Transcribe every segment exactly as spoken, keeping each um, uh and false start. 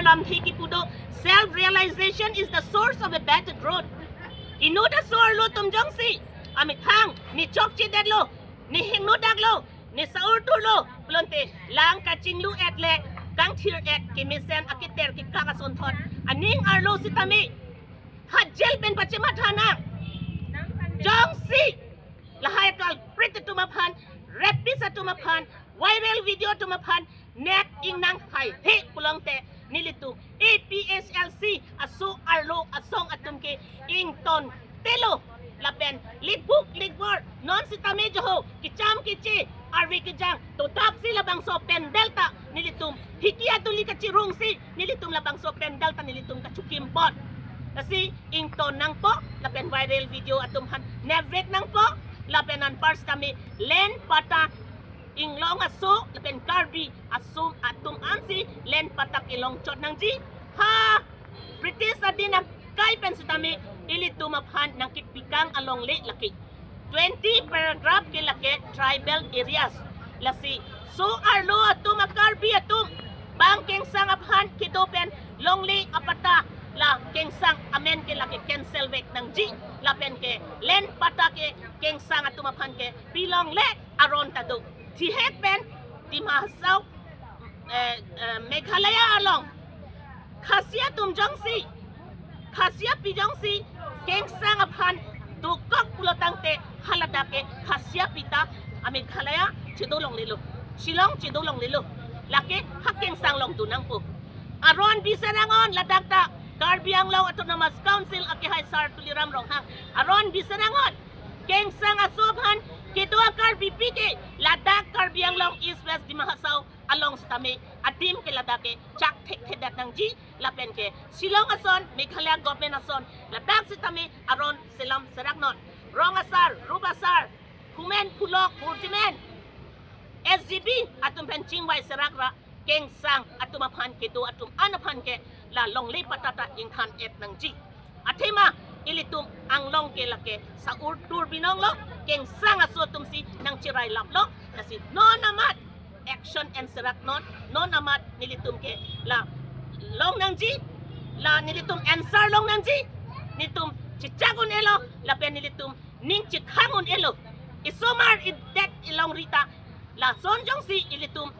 Lamthe kipu do, self realization is the source of a better growth. Inut aso arlo atum jongsi amethang ne chokchedetlo, ne hingnodaklo, ne sa-ur turlo pulote, lang kachinglu-et le kangthir-et kemesen aketer kekak asonthot aning arlo sitame ha jail pen pachematha nang. Jongsi lahai culprit atum aphan, rapist atum aphan, viral video atum aphan nek ingnang haihe pulote, nelitum A P H L C aso arlo asong atum ke ingtontelo lapen likbuk likbor, non sitame joho kecham keche, arve kejang, totapsi labangso pandal ta nelitum hiki atuli kachirungsi nelitum labangso pandal ta nelitum kachukim pon. Lasi ington nangpo lapen viral video atum aphan nevrek nangpo, lapen anpar sitame land patta inglong aso lapen Karbi aso atum ansi land patta kelongchot nangji. Ha British adin akai pen sitame ilitum aphan nangkepikang alongle lake twenty paragraph ke lake tribal areas. Lasi so arlo atum a Karbi atum bang kengsang aphan kedo pen longle apatta la kengsang amen ke lake cancel vek nangji, lapen ke land patta ke kengsang atum aphan ke pilongle aron ta do. Thihek pen Dima Hasao, eh, eh, Meghalaya along Khasia atum jongsi, Khasia pi jongsi kengsang aphan dokok pulotangte haladak ke Khasia pi ta a Meghalaya chedo longlelo, Shillong chedo longlelo. Lake ha kengsang along do nangpo. Aron bi serang-on ladak ta Karbi Anglong Autonomous Council akehai Sar Tuliram Ronghang aron bi serang-on. Kengsang aso aphan kedo a Karbi pi ke ladak Karbi Anglong East West Dima Hasao along sitame adim ke ladak ke chak thekthedet nangji, lapen ke Shillong ason, Meghalaya government ason ladak sitame aron selam seraknon. Rong asar, rup asar, humen phulok, burjimen, S G B atum pen chingvai serak ra kengsang atum aphan kedo atum an aphan ke la longle patta ta ingthan-et nangji. Athema ilitum anglong ke lake sa-ur tur binonglo, kengsang aso atumsi nangcherai laplo. Lasi non amat action en seraknon, non amat nelitum ke la long nangji, la nelitum answer long nangji, nelitum chechak un-elo, lapen nelitum ning chekhang un-elo. Isomar idet ilongri ta lason jongsi ilitum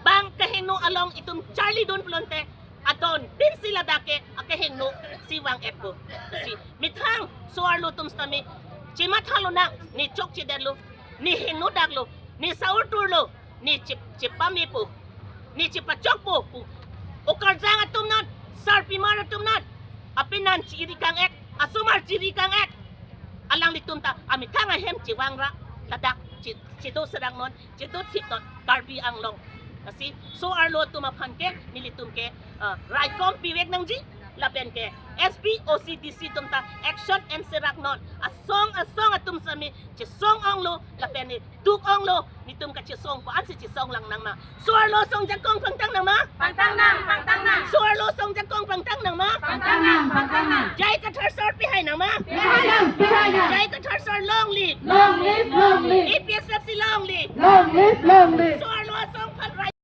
bang kehingno along itum charlidun pulote adon pinsi ladak ke akehingno si vang-etpo. Si methang so arlo atum sitame chemathalo nang, ne chokchedetlo, ne hingnodaklo, ne sa-ur turlo, ne chep-, chepamepo, ne chepachokpo pu. O Karjang atum non, sarpimar atum non, apenan chiri kang-et, asomar chiri kang-et. Alanglitum ta amethang ahem chevang ra ladak che-, chedo seraknon, chedo thipnon Karbi Anglong. Lasi so arlo atum aphan ke nelitum ke, ah, raikom pivek nangji, lapen ke S P, O C, D C atum ta action en seraknon. Asong asong atum sitame chesong onglo, lapen ne duk onglo, netum kachesongpo ansi chesong lang nangma. So arlo asong jakong pangtang nangma? Pangtang nang, pangtang nang. So arlo asong jakong pangtang nangma? Pangtang nang, pangtang nang. J I Kathar sir pihai nangma? Pihai nang, pihai nang. J I Kathar sir long live. Long live, long live. A P H L C long live. Long live, long live. So